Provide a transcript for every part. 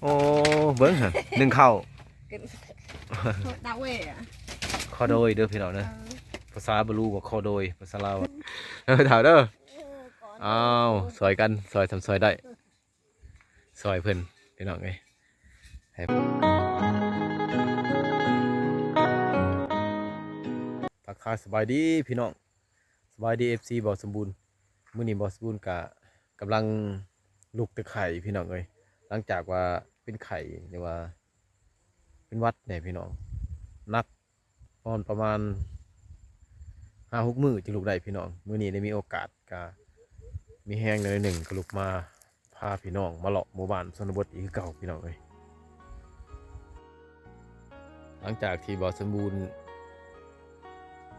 ໂອ້ ເບິ່ງຫັ້ນ ໜຶ້ງເຂົ້າ ດາເວ ຂໍໂດຍເດີພີ່ນ້ອງເດີ. ເອີ ພາສາບາລູວ່າຂໍໂດຍ ພາສາລາວ ເອີ ເຖົ້າເດີ. ເອີ ຂໍໂດຍ ອ້າວ ຊ່ອຍກັນ ຊ່ອຍສ່ຳຊ່ອຍໄດ້ ຊ່ອຍເພິ່ນພີ່ນ້ອງເອີຍ. ໃຫ້ ທັກທາຍສະບາຍດີພີ່ນ້ອງ ສະບາຍດີ ເອັຟຊີ ບ່າວສົມບູນ. ມື້ນີ້ບ່າວສົມບູນກະກຳລັງລຸກແຕ່ໄຂ້ພີ່ນ້ອງເອີຍ ຫຼັງຈາກວ່າເປັນໄຂ້ ຫຼືວ່າເປັນຫວັດແດ່ພີ່ນ້ອງ ໜັກ ນອນປະມານຫ້າຫົກມື້ຈຶ່ງລຸກໄດ້ພີ່ນ້ອງ. ມື້ນີ້ໄດ້ມີໂອກາດ ກະມີແຮງໜ້ອຍໜຶ່ງ ກະລຸກມາພາພີ່ນ້ອງມາເລາະໝູ່ບ້ານຊົນນະບົດອີກຄືເກົ່າພີ່ນ້ອງເອີຍ. ຫຼັງຈາກທີ່ບ່າວສົມບູນ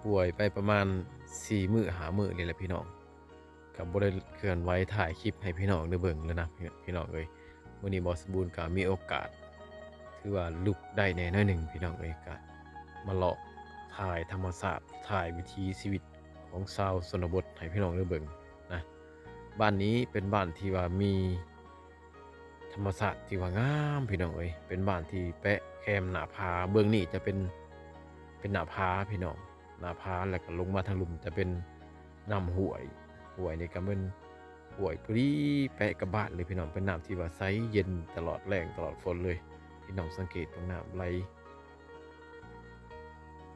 ປ່ວຍໄປປະມານສີ່ມື້ຫ້າມື້ນີ້ແຫຼະພີ່ນ້ອງ ກະບໍ່ໄດ້ເຄື່ອນໄຫວຖ່າຍຄລິບໃຫ້ພີ່ນ້ອງໄດ້ເບິ່ງເລີຍນະ ພີ່ນ້ອງເອີຍ. ມື້ນີ້ບ່າວສົມບູນກະມີໂອກາດ ຖືວ່າລຸກໄດ້ແດ່ໜ້ອຍໜຶ່ງພີ່ນ້ອງເອີຍ ກະມາເລາະຖ່າຍທຳມະຊາດ ຖ່າຍວິຖີຊີວິດຂອງຊາວຊົນນະບົດໃຫ້ພີ່ນ້ອງໄດ້ເບິ່ງນະ. ບ້ານນີ້ເປັນບ້ານທີ່ວ່າມີທຳມະຊາດທີ່ວ່າງາມພີ່ນ້ອງເອີຍ ເປັນບ້ານທີ່ແປະແຄມໜ້າຜາ ເບື້ອງນີ້ຈະເປັນ ເປັນໜ້າຜາພີ່ນ້ອງ ໜ້າຜາ ແລ້ວກໍລົງມາທາງລຸ່ມຈະເປັນນ້ຳຫ້ວຍ ຫ້ວຍນີ້ກໍແມ່ນຫ້ວຍພໍດີແປະກັບບ້ານເລີຍພີ່ນ້ອງ ເປັນນ້ຳທີ່ວ່າໃສເຢັນຕະຫຼອດແລ້ງຕະຫຼອດຝົນເລີຍ. ພີ່ນ້ອງສັງເກດເບິ່ງນ້ຳໄຫຼ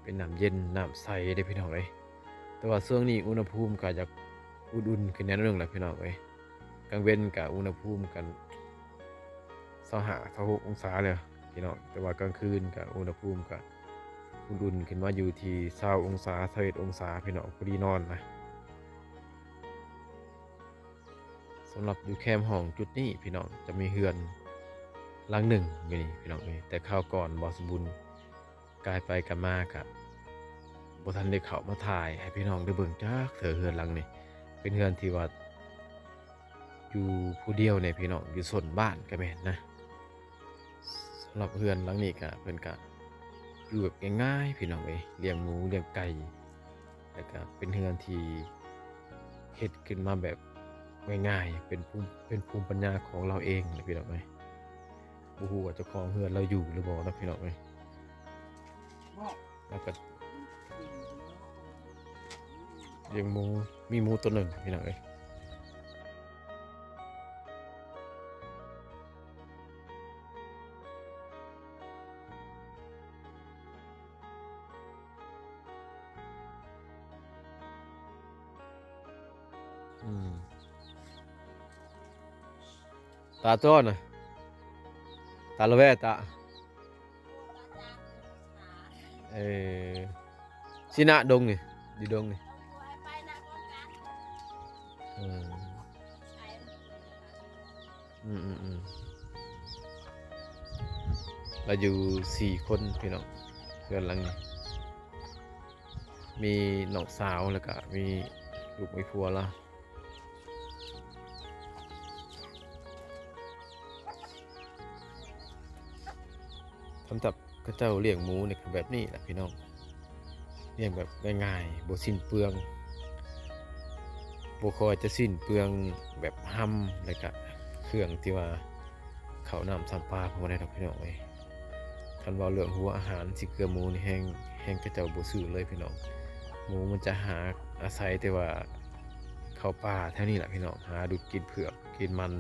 ເປັນນ້ຳເຢັນນ້ຳໃສເດ້ພີ່ນ້ອງເອີຍ. ແຕ່ວ່າຊ່ວງນີ້ອຸນຫະພູມກໍຢາກອຸ່ນໆຂຶ້ນແດ່ໜ້ອຍໜຶ່ງແຫຼະພີ່ນ້ອງເອີຍ ກາງເວັນກໍອຸນຫະພູມກໍຊາວຫ້າ ຊາວຫົກອົງສາແລ້ວພີ່ນ້ອງ ແຕ່ວ່າກາງຄືນກໍອຸນຫະພູມກໍອຸ່ນໆຂຶ້ນມາຢູ່ທີ່ຊາວອົງສາ ຊາວເອັດອົງສາພີ່ນ້ອງ ພໍດີນອນນະ. ສຳລັບຢູ່ແຄມຫ້ອງຈຸດນີ້ພີ່ນ້ອງ ຈະມີເຮືອນຫຼັງໜຶ່ງຢູ່ນີ້ພີ່ນ້ອງເອີຍ ແຕ່ຄາວກ່ອນບ່າວສົມບູນ ກາຍໄປກາຍມາກະບໍ່ທັນໄດ້ເຂົ້າມາຖ່າຍໃຫ້ພີ່ນ້ອງໄດ້ເບິ່ງຈັກເທື່ອ. ເຮືອນຫຼັງນີ້ເປັນເຮືອນທີ່ວ່າຢູ່ຜູ້ດຽວແດ່ພີ່ນ້ອງ ຢູ່ຊົນບ້ານກະແມ່ນນະ. ສຳລັບເຮືອນຫຼັງນີ້ກະເພິ່ນກະຢູ່ແບບງ່າຍໆພີ່ນ້ອງເອີຍ ລ້ຽງໝູລ້ຽງໄກ່ ແລ້ວກະເປັນເຮືອນທີ່ເຮັດຂຶ້ນມາແບບງ່າຍໆ ເປັນພູມ ເປັນພູມປັນຍາຂອງລາວເອງແຫຼະພີ່ນ້ອງເອີຍ. ບໍ່ຮູ້ວ່າເຈົ້າຂອງເຮືອນລາວຢູ່ຫຼືບໍ່ເນາະພີ່ນ້ອງເອີຍ. ແລ້ວກໍລ້ຽງໝູ ມີໝູຕົວໜຶ່ງພີ່ນ້ອງເອີຍ. ອືມ ຕາໂຕນະ ຕາລະແວຕາ ເອີ ຊິນະດົງນີ້ ຢູ່ດົງນີ້ ອືມ ອືມໆໆ ລາວຢູ່ສີ່ຄົນພີ່ນ້ອງ ເຮືອນຫຼັງນີ້ ມີນ້ອງສາວ ແລ້ວກະມີລູກມີຜົວລາວ. ສຳລັບເຂົາເຈົ້າລ້ຽງໝູນີ້ກໍແບບນີ້ແຫຼະພີ່ນ້ອງ ລ້ຽງແບບງ່າຍໆ ບໍ່ສິ້ນເປືອງ ບໍ່ຄ່ອຍຈະສິ້ນເປືອງແບບຮຳ ແລ້ວກະເຄື່ອງທີ່ວ່າ ເຂົ້ານ້ຳຊຳປາ ເພິ່ນບໍ່ໄດ້ດອກພີ່ນ້ອງເອີຍ. ຄັນເວົ້າເລື່ອງຫົວອາຫານ ຊິເກືອໝູນີ້ແຮງ ແຮງເຂົາເຈົ້າບໍ່ຊື້ເລີຍພີ່ນ້ອງ. ໝູມັນຈະຫາອາໄສແຕ່ວ່າເຂົ້າປ່າແຖວນີ້ແຫຼະພີ່ນ້ອງ ຫາດຸດກິນເຜືອກກິນມັນ.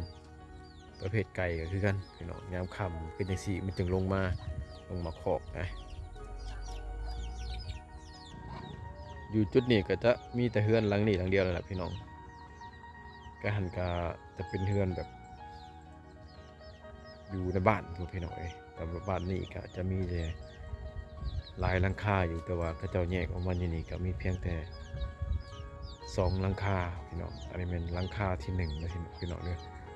ປະເພດໄກ່ກໍຄືກັນພີ່ນ້ອງ ຍາມຄ່ຳຄືຈັ່ງຊີ້ມັນຈຶ່ງລົງມາ ລົງມາຄອກນະ. ຢູ່ຈຸດນີ້ກໍຈະມີແຕ່ເຮືອນຫຼັງນີ້ຫຼັງດຽວນັ້ນແຫຼະພີ່ນ້ອງ. ກະຫັ້ນກະຈະເປັນເຮືອນແບບ ຢູ່ໃນບ້ານພຸ້ນພີ່ນ້ອງເອີຍ. ສຳລັບບ້ານນີ້ກະຈະມີແຕ່ຫຼາຍຫຼັງຄາຢູ່ ແຕ່ວ່າເຂົາເຈົ້າແຍກອອກມາຢູ່ນີ້ກະມີພຽງແຕ່ສອງຫຼັງຄາພີ່ນ້ອງ. ອັນນີ້ແມ່ນຫຼັງຄາທີໜຶ່ງນະພີ່ນ້ອງເດີ.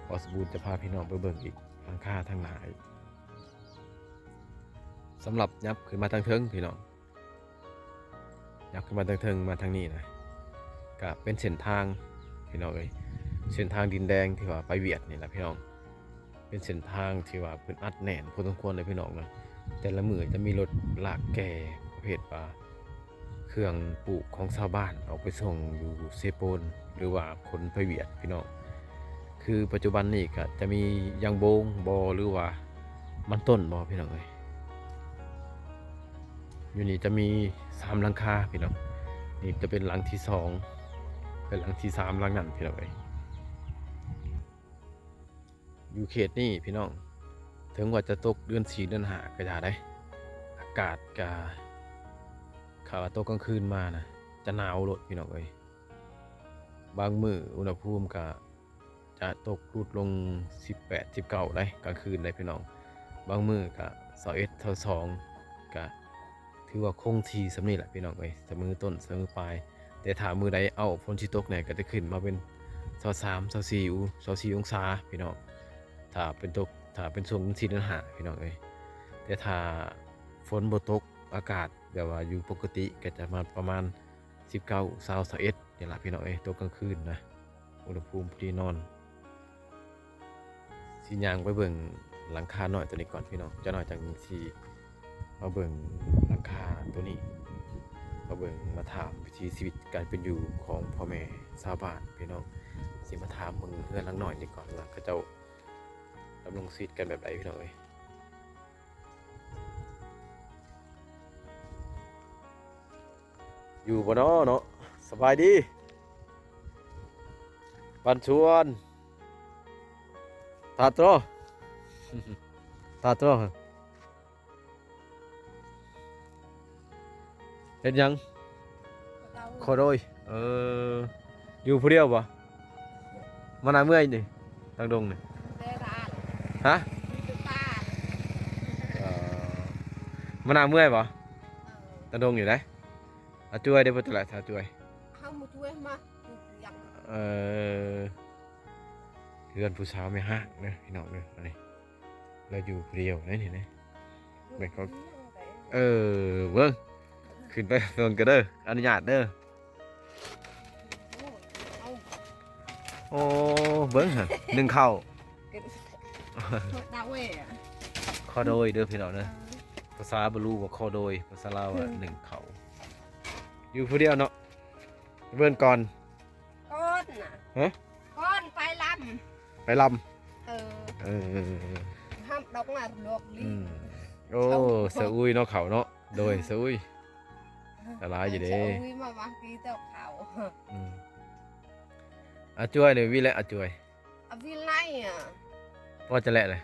ບ່າວສົມບູນຈະພາພີ່ນ້ອງໄປເບິ່ງອີກຫຼັງຄາທາງໜ້າອີກ. ສຳລັບຫຍັບຂຶ້ນມາທາງເທິງພີ່ນ້ອງ ຫຍັບຂຶ້ນມາເທິງໆ ມາທາງນີ້ນະ ກະເປັນເສັ້ນທາງພີ່ນ້ອງເອີຍ ເສັ້ນທາງດິນແດງທີ່ວ່າໄປຫວຽດນີ້ລະພີ່ນ້ອງ. ເປັນເສັ້ນທາງທີ່ວ່າເພິ່ນອັດແໜ້ນພໍສົມຄວນເລີຍພີ່ນ້ອງເອີຍ. ແຕ່ລະມື້ຈະມີລົດລາກແກ່ປະເພດວ່າເຄື່ອງປູກຂອງຊາວບ້ານອອກໄປສົ່ງຢູ່ເຊໂປນ ຫຼືວ່າຂົນໄປຫວຽດພີ່ນ້ອງ. ຄືປັດຈຸບັນນີ້ກະຈະມີຢາງໂບງບໍ ຫຼືວ່າ ມັນຕົ້ນບໍ່ພີ່ນ້ອງເອີຍ? ຢູ່ນີ້ຈະມີສາມຫຼັງຄາພີ່ນ້ອງ. ນີ້ຈະເປັນຫຼັງທີສອງ ເປັນຫຼັງທີສາມຫຼັງນັ້ນພີ່ນ້ອງເອີຍ. ຢູ່ເຂດນີ້ພີ່ນ້ອງ ເຖິງວ່າຈະຕົກເດືອນສີ່ເດືອນຫ້າກໍຢ່າໃດ໋ ອາກາດກະ ຖ້າວ່າຕົກກາງຄືນມານະ ຈະໜາວໂລດພີ່ນ້ອງເອີຍ. ບາງມື້ອຸນຫະພູມກະຈະຕົກຫຼຸດລົງສິບແປດ ສິບເກົ້າໄດ໋ ກາງຄືນໄດ໋ພີ່ນ້ອງ. ບາງມື້ກະຊາວເອັດ ຊາວສອງ ກະ ຖືວ່າຄົງທີ່ສ່ຳນີ້ແຫຼະພີ່ນ້ອງເອີຍ ສະເໝີຕົ້ນສະເໝີປາຍ. ແຕ່ຖ້າມື້ໃດ ເອົ້າ ຝົນຊິຕົກແດ່ ກໍຈະຂຶ້ນມາເປັນຊາວສາມ ຊາວສີ່ ຊາວສີ່ອົງສາພີ່ນ້ອງ. ຖ້າເປັນຕົກ ຖ້າເປັນຊ່ວງເດືອນສີ່ເດືອນຫ້າພີ່ນ້ອງເອີຍ. ແຕ່ຖ້າຝົນບໍ່ຕົກ ອາກາດແບບວ່າຢູ່ປົກກະຕິ ກໍຈະມາປະມານສິບເກົ້າ ຊາວ ຊາວເອັດນີ້ລະພີ່ນ້ອງເອີຍ ຕົກກາງຄືນນະ. ອຸນຫະພູມພໍດີນອນ. ຊິຍ່າງໄປເບິ່ງຫຼັງຄານ້ອຍໂຕນີ້ກ່ອນພີ່ນ້ອງ ຈັກໜ້ອຍຈັ່ງຊິມາເບິ່ງຫຼັງຄາໂຕນີ້ ມາເບິ່ງ ມາຖາມວິຖີຊີວິດການເປັນຢູ່ຂອງພໍ່ແມ່ຊາວບ້ານພີ່ນ້ອງ. ຊິມາຖາມເບິ່ງເຮືອນຫຼັງນ້ອຍນີ້ກ່ອນວ່າເຂົາເຈົ້າດຳລົງຊີວິດກັນແບບໃດພີ່ນ້ອງເອີຍ. ຢູ່ບໍ່ນໍເນາະ? ສະບາຍດີ ບ້ານສວນ ຕາໂຕ ຕາໂຕ ເຮັດຫຍັງ? ຂໍໂດຍ ເອີ ຢູ່ຜູ້ດຽວບໍ່? ມາໜ້າເມື່ອຍນີ້ ທາງດົງນີ້ ຮະ? ເອີ ມາໜ້າເມື່ອຍບໍ່? ທາງດົງນີ້ໄດ໋. ອາຈວຍເດ້ ບໍ່ຕະຫຼາດ ອາຈວຍ ເຮົາມາຊ່ວຍມາ ເອີ ເຮືອນຜູ້ສາວແມ່ຮ້າງເດີພີ່ນ້ອງເດີ. ອັນນີ້ລາວຢູ່ຜູ້ດຽວເດ້ນີ້ເດ້ ແມ່ນເຂົາ ເອີ ເບິ່ງ ຂຶ້ນໄປເບິ່ງກັນເດີ ອະນຸຍາດເດີ. ໂອ້ ເບິ່ງຫັ້ນ ໜຶ້ງເຂົ້າ ດາເວ ຂໍໂດຍເດີພີ່ນ້ອງເດີ. ເອີ ພາສາບາລູວ່າຂໍໂດຍ ພາສາລາວວ່າ ອືມ ໜຶ້ງເຂົ້າ. ຢູ່ຜູ້ດຽວເນາະ ເບິ່ງກ່ອນ ກ່ອນນະ ຮະ? ກ່ອນໄປລຳ ໄປລຳ ເອີ ເອີ ຫ້າມດອກນາດອກລີ ອືມ ໂອ້ ສະອຸຍເນາະ ເຂົ້າເນາະ. ໂດຍ ສະອຸຍ ຫຼາຍຢູ່ເດ້ ສະອຸຍມາວາງປີເຈົ້າເຂົ້າ. ອືມ ອາຈວຍນີ້ ວິແລະ ອາຈວຍ ອາວິໄລອະ ພໍຈະແລະເລີຍ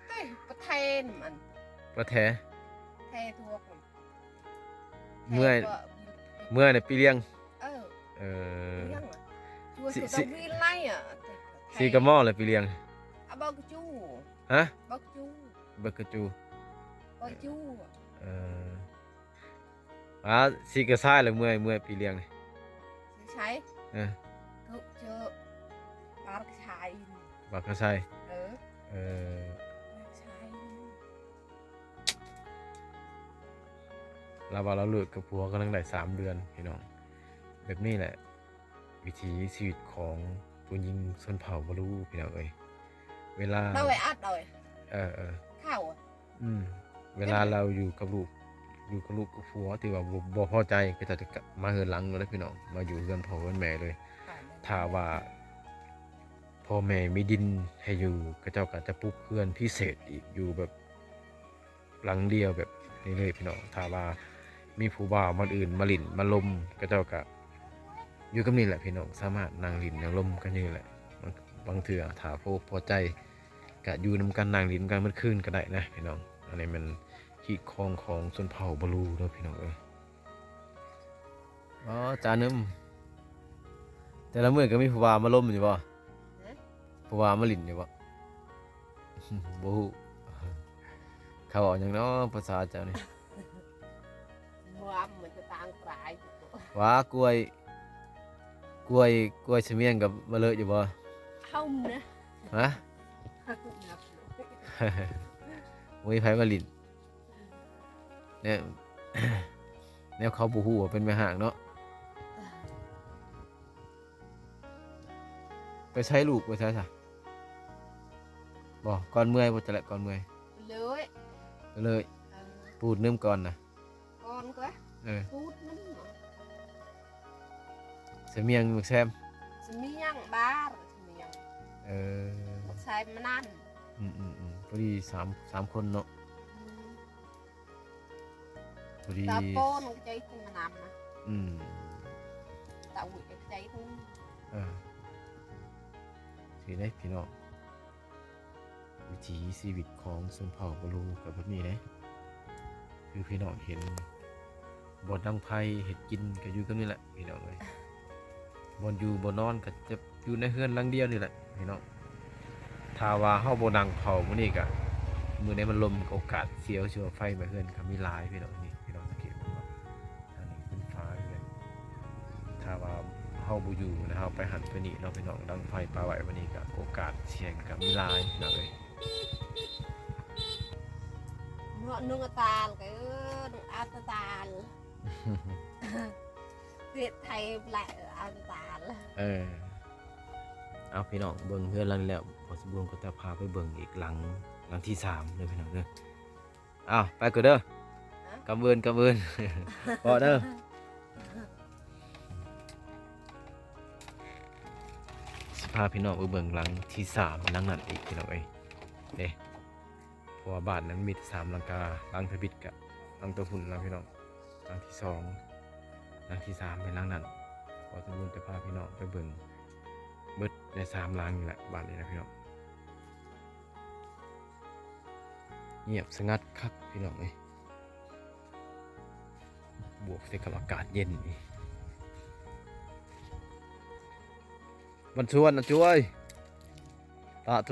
ເອີຍ ປະເທນມັນ ປະແທ ແທທົ່ວ ເມື່ອຍ ເມື່ອຍໃນປີລຽງ ເອີ ເອີ ປີລຽງ ຊິ ຊິ ວິໄລອະ ຊິກະມໍລະປີລຽງ ອາ ບໍ່ກະຈູ ຮະ ບໍ່ກະຈູ ບໍ່ກະຈູ ບໍ່ກະຈູ ເອີ ອາ ຊິກະຊາຍລະເມື່ອຍ ເມື່ອຍປີລຽງນີ້ ຊິໃສ ເອີ ກະເຈີ ບາກະຊາຍ ບາກະຊາຍ ເອີ ເອີ ບາກະຊາຍ. ລາວວ່າລາວເລີກກັບຜົວກຳລັງໄດ້ສາມເດືອນພີ່ນ້ອງ. ແບບນີ້ແຫຼະວິຖີຊີວິດຂອງຜູ້ຍິງຊົນເຜົ່າບາລູພີ່ນ້ອງເອີຍ. ເວລາ ໂດຍ ອັດ ໂດຍ ເອີ ເອີ ເຂົ້າ ອືມ ເວລາລາວຢູ່ກັບລູກ ຢູ່ກັບລູກກັບຜົວ ຖືວ່າບໍ່ ບໍ່ພໍໃຈ ເຂົາເຈົ້າຈະກັບມາເຮືອນຫຼັງເລີຍພີ່ນ້ອງ ມາຢູ່ເຮືອນພໍ່ເຮືອນແມ່ເລີຍ. ຖ້າວ່າພໍ່ແມ່ມີດິນໃຫ້ຢູ່ ເຂົາເຈົ້າກໍຈະປຸກເຮືອນພິເສດອີກ ຢູ່ແບບ ຫຼັງດຽວແບບນີ້ເລີຍພີ່ນ້ອງ. ຖ້າວ່າມີຜູ້ບ່າວມາອື່ນມາຫຼິ້ນມາລົມ ເຂົາເຈົ້າກະຢູ່ກັບນີ້ແຫຼະພີ່ນ້ອງ ສາມາດນັ່ງຫຼິ້ນນັ່ງລົມກັນຢູ່ນີ້ແຫຼະ. ບາງ ບາງເທື່ອຖ້າພໍອົກພໍໃຈກະຢູ່ນຳກັນ ນັ່ງຫຼິ້ນນຳກັນໝົດຄືນກະໄດ້ນະພີ່ນ້ອງ. ອັນນີ້ແມ່ນຮີດຄອງຂອງຊົນເຜົ່າບາລູເດີພີ່ນ້ອງເອີຍ. ອໍ ຈາໜຶ່ມ ແຕ່ລະມື້ກໍມີຜູ້ບ່າວມາລົມຢູ່ບໍ່? ຮະ? ຜູ້ບ່າວມາຫຼິ້ນຢູ່ບໍ່? ບໍ່ຮູ້ ເຂົາເວົ້າຫຍັງນໍ ພາສາເຈົ້ານີ້? ວ່າມັນຈະຕ່າງປາຍ ວ່າກ້ວຍ ກ້ວຍ ກ້ວຍສະມຽງກັບມະເລີະຢູ່ບໍ່? ເຮົານະ ຮະ? ບໍ່ມີໃຜມາຫຼິ້ນ. ແນວ ແນວເຂົາບໍ່ຮູ້ວ່າເປັນແມ່ຮ້າງເນາະ. ໄປໃສລູກ ໄປໃສຊະ? ບໍ່ ກ່ອນເມື່ອຍບໍ່ ຈະແລະ ກ່ອນເມື່ອຍ ເລີຍ ເລີຍ ເອີ ປູດໜຶ່ມກ່ອນນະ ກ່ອນກະ ເອີ ປູດໜຶ່ມ ສະມຽງ ໝາກແຊມ ສະມຽງ ບາ ສະມຽງ ເອີ ໝາກແຊມມັນນັ້ນ ອືມໆໆ ເ ພໍດີສາມ ສາມຄົນເນາະ. ອືມ ພໍດີ ຕາໂປນກໍໃຈຂຶ້ນມານຳນະ. ອືມ ຕາອຸ້ຍກໍໃຈຂຶ້ນ. ເອີ ຊິໄດ້ພີ່ນ້ອງ ວິຖີຊີວິດຂອງຊົນເຜົ່າບາລູກໍແບບນີ້ເດ້. ຄືພີ່ນ້ອງເຫັນ ບ່ອນດັງໄຟເຮັດກິນກໍຢູ່ກັບນີ້ແຫຼະພີ່ນ້ອງເອີຍ. ບ່ອນຢູ່ບ່ອນນອນກໍຈະຢູ່ໃນເຮືອນຫຼັງດຽວນີ້ແຫຼະພີ່ນ້ອງ. ຖ້າວ່າເຮົາບໍ່ນັ່ງເຝົ້າມື້ນີ້ກະ ມື້ໃດມັນລົມ ໂອກາດສ່ຽວຊິວ່າໄຟໄໝ້ເຮືອນກໍມີຫຼາຍພີ່ນ້ອງ. ນີ້ພີ່ນ້ອງສັງເກດເບິ່ງເນາະ ອັນນີ້ເປັນຝາເຮືອນ. ຖ້າວ່າເຮົາບໍ່ຢູ່ນະ ເຮົາໄປຫັ້ນໄປນີ້ເນາະພີ່ນ້ອງ ດັງໄຟປະໄວ້ມື້ນີ້ກະ ໂອກາດສ່ຽງກໍມີຫຼາຍພີ່ນ້ອງເອີຍ. ເນາະ ນຸ່ງອາຕານ ເອີ ນຸ່ງອາຕານ ເຮັດໄທແຫຼະ ອາຕານ. ເອີ ເອົາພີ່ນ້ອງ ເບິ່ງເຮືອນຫຼັງນີ້ແລ້ວ ພໍສົມຄວນກໍຈະພາໄປເບິ່ງອີກຫຼັງ ຫຼັງທີສາມເດີພີ່ນ້ອງເດີ. ເອົາ ໄປກ່ອນເດີ ຮະ ກຳເວີນ ກຳເວີນ ພໍເດີ. ຊິພາພີ່ນ້ອງໄປເບິ່ງຫຼັງທີສາມ ຫຼັງນັ້ນອີກພີ່ນ້ອງເອີຍ ເດ້. ເພາະວ່າບ້ານນັ້ນມີແຕ່ສາມຫຼັງຄາ ຫຼັງທຳອິດກະຫຼັງໂຕພຸ້ນລະພີ່ນ້ອງ ຫຼັງທີສອງ ຫຼັງທີສາມແມ່ນຫຼັງນັ້ນ. ພໍສົມຄວນຈະພາພີ່ນ້ອງໄປເບິ່ງເບິດໃນສາມຫຼັງນີ້ແຫຼະ ບ້ານນີ້ນະພີ່ນ້ອງ. ງຽບສະຫງັດຄັກພີ່ນ້ອງເອີຍ ບວກໃສ່ກັບອາກາດເຢັນນີ້. ບັນຊວນນະ ຈວຍ ຕາໂຕ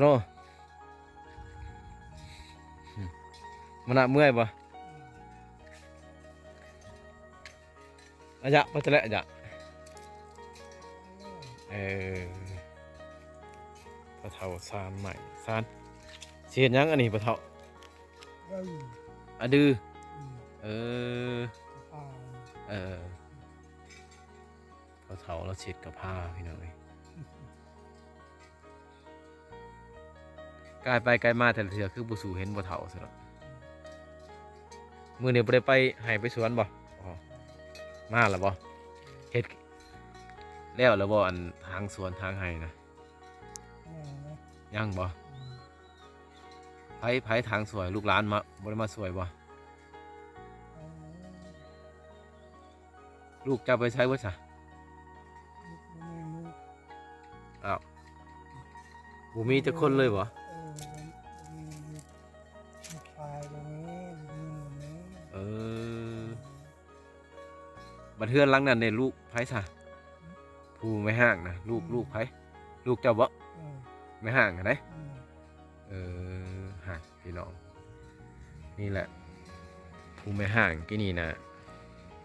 ມານະ ເມື່ອຍບໍ່? ອາຍະ ໄປແຕ່ແລະ ອາຍະ. ເອີ ພໍ່ເຖົ້າຊານໃໝ່ ຊານ ຊິເຮັດຫຍັງອັນນີ້ ພໍ່ເຖົ້າ? ອະດື ອືມ ເອີ ເອີ ພໍ່ເຖົ້າລາວຊິເຮັດກະພາພີ່ນ້ອງເອີຍ. ກາຍໄປກາຍມາແຕ່ລະເທື່ອ ຄືບໍ່ສູ່ເຫັນພໍ່ເຖົ້າຊັ້ນເນາະ. ມື້ນີ້ບໍ່ໄດ້ໄປໄຮ່ໄປສວນບໍ່? ອໍ ມາແລ້ວບໍ່? ເຮັດແລ້ວແລ້ວບໍ່ ອັນທາງສວນທາງໄຮ່ນະ? ຍັງນະ ຍັງບໍ່? ອືມ ໃຜ ໃຜທາງຊ່ວຍ ລູກຫຼານມາ ບໍ່ໄດ້ມາຊ່ວຍບໍ່? ອືມ ລູກເຈົ້າໄປໃສເບິດຊະ? ລູກບໍ່ມີລູກ. ອ້າວ ບໍ່ມີຈັກຄົນເລີຍບໍ່? ເອີ ບໍ່ ບໍ່ມີລູກ ລູກຊາຍບໍ່ມີ ລູກຍິງບໍ່ມີ. ເອີ ບັດເຮືອນຫຼັງນັ້ນເດ້ ລູກໃຜຊະ? ຜູ້ແມ່ຮ້າງນະ ລູກ ອືມ ລູກໃຜ? ລູກເຈົ້າບໍ່? ເອີ ແມ່ຮ້າງຫັ້ນເດ້. ອືມ ເອີ ຫັ້ນ ພີ່ນ້ອງ ນີ້ແຫຼະ ຜູ້ແມ່ຮ້າງກີ້ນີ້ນະ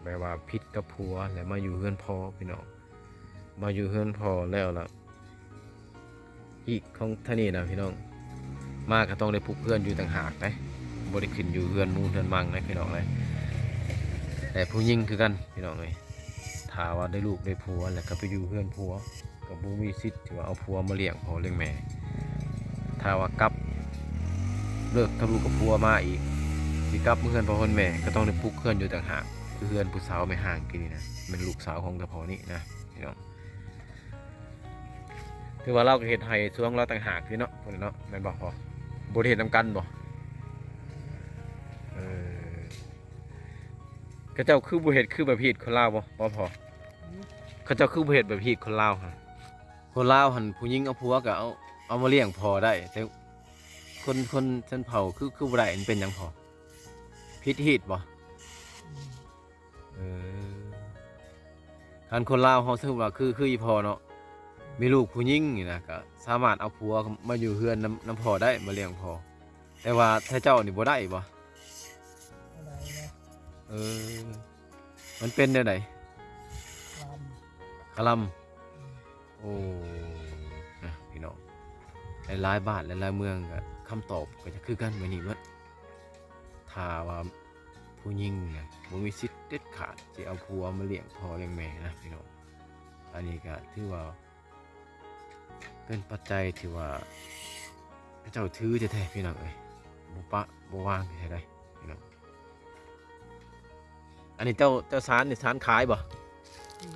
ແບບວ່າຜິດກັບຜົວ ແລ້ວມາຢູ່ເຮືອນພໍ່ພີ່ນ້ອງ ມາຢູ່ເຮືອນພໍ່ແລ້ວລະ ອີກຂອງທາງນີ້ນະພີ່ນ້ອງ ມາກໍຕ້ອງໄດ້ປຸກເຮືອນຢູ່ຕ່າງຫາກເດ້ ບໍ່ໄດ້ຂຶ້ນຢູ່ເຮືອນໝູ່ເຮືອນມັງເດ້ພີ່ນ້ອງເອີຍ. ແຕ່ຜູ້ຍິງຄືກັນພີ່ນ້ອງເອີຍ ຖ້າວ່າໄດ້ລູກໄດ້ຜົວແລ້ວກໍໄປຢູ່ເຮືອນຜົວ ກໍບໍ່ມີສິດທີ່ວ່າເອົາຜົວມາລ້ຽງພໍ່ລ້ຽງແມ່. ຖ້າວ່າກັບ ເລີກກັບລູກກັບຜົວມາອີກ ຊິກັບມາເຮືອນພໍ່ເຮືອນແມ່ ກໍຕ້ອງໄດ້ປຸກເຮືອນຢູ່ຕ່າງຫາກ ຄືເຮືອນຜູ້ສາວແມ່ຮ້າງກີ້ນີ້ນະ ແມ່ນລູກສາວຂອງຕາພໍ່ນີ້ນະພີ່ນ້ອງ. ຖືວ່າລາວກໍເຮັດໄຮ່ສວນລາວຕ່າງຫາກຢູ່ເນາະ ພຸ້ນເນາະ ແມ່ນບໍ່ພໍ່? ບໍ່ໄດ້ເຮັດນຳກັນບໍ່? ເອີ ເຂົາເຈົ້າຄືບໍ່ເຮັດຄືແບບຮີດຄົນລາວບໍ່ ບໍ່ພໍ່? ເຂົາເຈົ້າຄືບໍ່ເຮັດແບບຮີດຄົນລາວຫັ້ນ? ຄົນລາວຫັ້ນ ຜູ້ຍິງເອົາຜົວກໍເອົາ ເອົາມາລ້ຽງພໍ່ໄດ້ ແຕ່ຄົນ ຄົນຊົນເຜົ່າຄື ຄືບໍ່ໄດ້ ມັນເປັນຫຍັງພໍ່? ຜິດຮີດບໍ່? ເອີ ຄັນຄົນລາວເຮົາ ສົມມຸດວ່າຄື ຄືອີ່ພໍ່ເນາະ ມີລູກຜູ້ຍິງນີ້ນະ ກໍສາມາດເອົາຜົວມາຢູ່ເຮືອນນຳ ນຳພໍ່ໄດ້ ມາລ້ຽງພໍ່. ແຕ່ວ່າໄທເຈົ້ານີ້ບໍ່ໄດ້ບໍ່? ບໍ່ໄດ້ນະ. ເອີ ມັນເປັນແນວໃດ? ຄະລຳ ຄະລຳ. ອືມ ໂອ້ ນະ ພີ່ນ້ອງ ຫຼາຍໆບ້ານ ຫຼາຍໆເມືອງ ກໍຄຳຕອບກໍຈະຄືກັນແບບນີ້ເບິດ. ຖ້າວ່າຜູ້ຍິງນະ ບໍ່ມີສິດເດັດຂາດ ຊິເອົາຜົວມາລ້ຽງພໍ່ລ້ຽງແມ່ນະ ພີ່ນ້ອງ. ອັນນີ້ກໍຖືວ່າ ເປັນປັດໄຈທີ່ວ່າເຂົາເຈົ້າຖືແທ້ໆ ພີ່ນ້ອງເອີຍ ບໍ່ປະບໍ່ວາງແທ້ໃດ໋ ພີ່ນ້ອງ. ອັນນີ້ເຈົ້າ ເຈົ້າສານນີ້ສານຂາຍບໍ່? ອືມ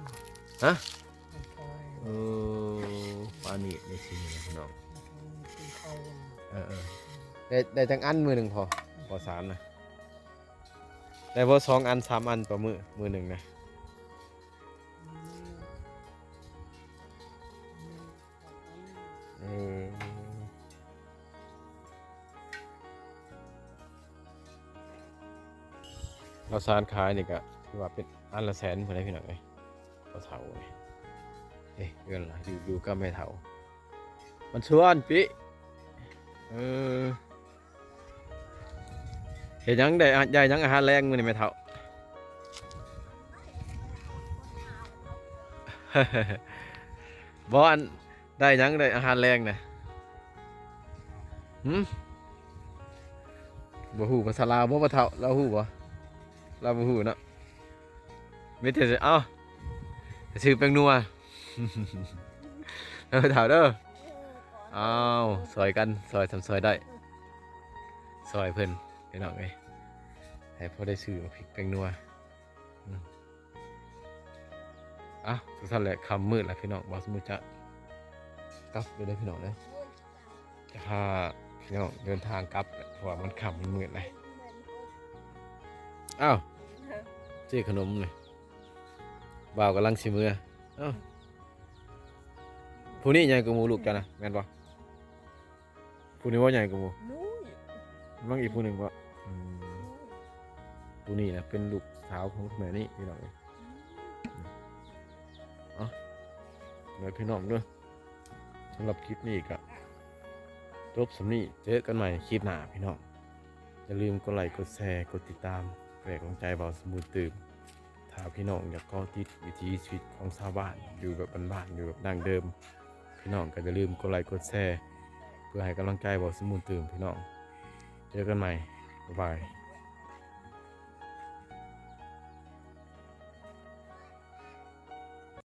ຮະ? ຂາຍ. ເອີ ປານນີ້ໃນທີ່ນີ້ນະ ພີ່ນ້ອງ. ເອີໆ ອືມ ໄດ້ ໄດ້ຈັກອັນມື້ໜຶ່ງພໍ ພໍສານນະ? ໄດ້ບໍ່ສອງອັນສາມອັນຕໍ່ມື້ ມື້ໜຶ່ງນະ? ເອີ ລາວສານຂາຍນີ້ກະຖືວ່າເປັນອັນລະແສນພຸ້ນແຫຼະພີ່ນ້ອງເອີຍ. ພໍ່ເຖົ້ານີ້ ເອີ ເຮືອນລະ ຢູ່ ຢູ່ກັບແມ່ເຖົ້າ ມັນຊວນປິ ເອີ ເຮັດຫຍັງໄດ້ ໄດ້ຫຍັງອາຫານແລງມື້ນີ້ແມ່ເຖົ້າ? ບໍ່ ອັນ ໄດ້ຫຍັງ ໄດ້ອາຫານແລງນະ? ຫື? ບໍ່ຮູ້ພາສາລາວບໍ່ ພໍ່ເຖົ້າ? ລາວຮູ້ບໍ່? ລາວບໍ່ຮູ້ເນາະ. ມີແຕ່ ເອົ້າ ຊື້ແປ້ງນົວ ເດີພໍ່ເຖົ້າເດີ. ເອົາ ຊ່ອຍກັນ ຊ່ອຍສ່ຳຊ່ອຍໄດ້ ຊ່ອຍເພິ່ນພີ່ນ້ອງເອີຍ ໃຫ້ພໍໄດ້ຊື້ໝາກພິກແປ້ງນົວ. ອືມ ເອົ້າ ຈັ່ງຊັ້ນແຫຼະ ຄ່ຳມືດແລ້ວພີ່ນ້ອງ ບ່າວສະມຸດຈະກັບແລ້ວເດີພີ່ນ້ອງເດີ. ຈະພາພີ່ນ້ອງເດີນທາງກັບ ເພາະວ່າມັນຄ່ຳມັນມືດແລ້ວ. ອ້າວ ຊື້ຂະໜົມນີ້ ບ່າວກຳລັງຊິເມືອ. ເອົ້າ ຜູ້ນີ້ໃຫຍ່ກວ່າໝູ່ລູກເຈົ້ານະ ແມ່ນບໍ່? ຜູ້ນີ້ບໍ່ໃຫຍ່ກວ່າໝູ່? ນ້ອຍ ມັນອີກຜູ້ໜຶ່ງບໍ່? ອືມ ນ້ອຍ ຜູ້ນີ້ນະເປັນລູກສາວຂອງແມ່ນີ້ພີ່ນ້ອງເອີຍ. ເອົາ ແມ່ພີ່ນ້ອງເດີ ສຳລັບຄລິບນີ້ກະຈົບສ່ຳນີ້ ເຈີກັນໃໝ່ຄລິບໜ້າພີ່ນ້ອງ. ຢ່າລືມກົດໄລ ກົດແຊ ກົດຕິດຕາມ ເປັນກຳລັງໃຈບ່າວສະໝູນຕື່ມ. ຖ້າພີ່ນ້ອງຢາກເກາະຕິດວິຖີຊີວິດຂອງຊາວບ້ານ ຢູ່ແບບບ້ານໆ ຢູ່ແບບດັ້ງເດີມ ພີ່ນ້ອງກະຢ່າລືມກົດໄລ ກົດແຊ ເພື່ອໃຫ້ກຳລັງໃຈບ່າວສະໝູນຕື່ມພີ່ນ້ອງ. ເຈີກັນໃໝ່ ບາຍບາຍ.